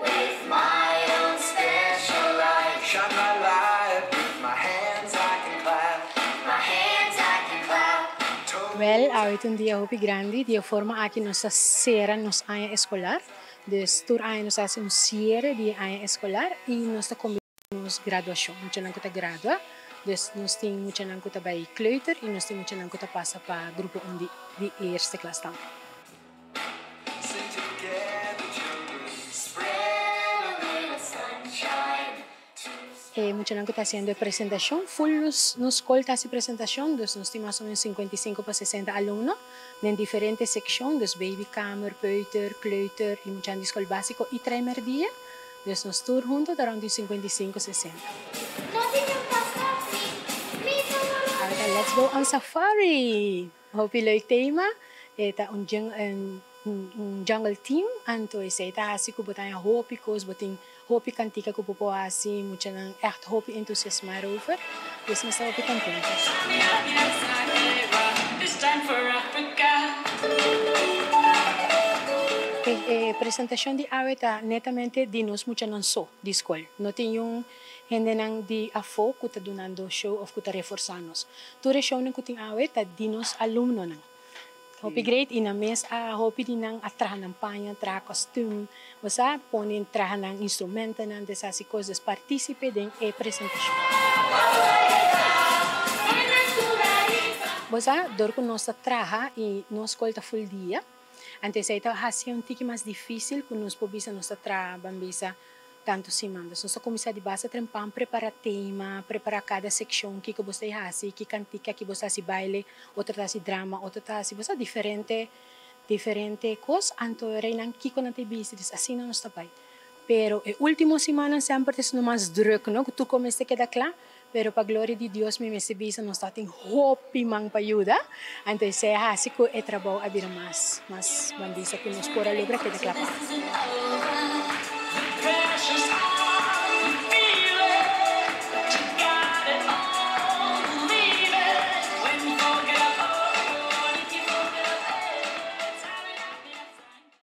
With my own special light. Shine my light with my hands I can clap. My hands I can clap. Wel, awe ta un dia hopi grandi. Di e forma aki nos ta sera nos aña eskolar. Dus tur aña nos ta hasi un siere di e aña eskolar i nos ta kombina nos graduashon, muchanan ku ta gradua. Dus nos tin muchanan ku ta bai kleuter i nos tin muchanan ku ta pasa pa grupo un di di eerste klas tambe. E muchanan ku ta hasiendo e presentashon, ful nos nos skol ta hasi presentashon, dus nos tin mas o menos 55 pa 60 alumno den diferente sekshon, dus babykamer, peuter, kleuter i muchanan di skol básiko i traimerdia. Dus nos tur hunto ta rond di 55, 60. Awe ta Let's Go on Safari! Hopi leuk tema, e ta un un jungle theme, anto esei ta hasi ku bo ta haña hopi kos, bo tin hopi kantika ku bo por hasi, muchanan ègt hopi entusiasmá erover, dus mi sta hopi kontento. E presentashon di awe ta netamente di nos muchanan so di skol, no tin niun hendenan di afó ku ta dunando show òf ku ta reforsá nos. Tur e shownan ku tin awe ta di nos alumnonan. Hopi great i nan mes a hopi di nan a traha nan paña, traha kòstüm, bo sa, pone traha nan instrumentonan, des hasi kos, des partísipe den e presentashon. Bo sa, dor ku nos ta traha i nos skol ta ful dia, anto esei ta hasi un tiki mas difísil ku nos por bisa nos ta traha, ban bisa, Tantu siman. Dus nos a kuminsá di base trempan prepará tema, prepará kada sekshon, kiko bo ta hasi, ki kantika, ki bo ta hasi baile, otro ta hasi drama, otro ta hasi, bo sa, diferente, diferente kos. Anto e reinan kiko nan ta bisti, dus asina nos ta bai. Pero e último simannan semper ta siendo mas drùk, no, ku tur kos mester keda kla. Pero pa gloria di Dios mi mester bisa nos ta tin hopi man pa yuda, anto esei a hasi ku e trabou a bira mas mas ban bisa ku nos por a logra keda kla pa.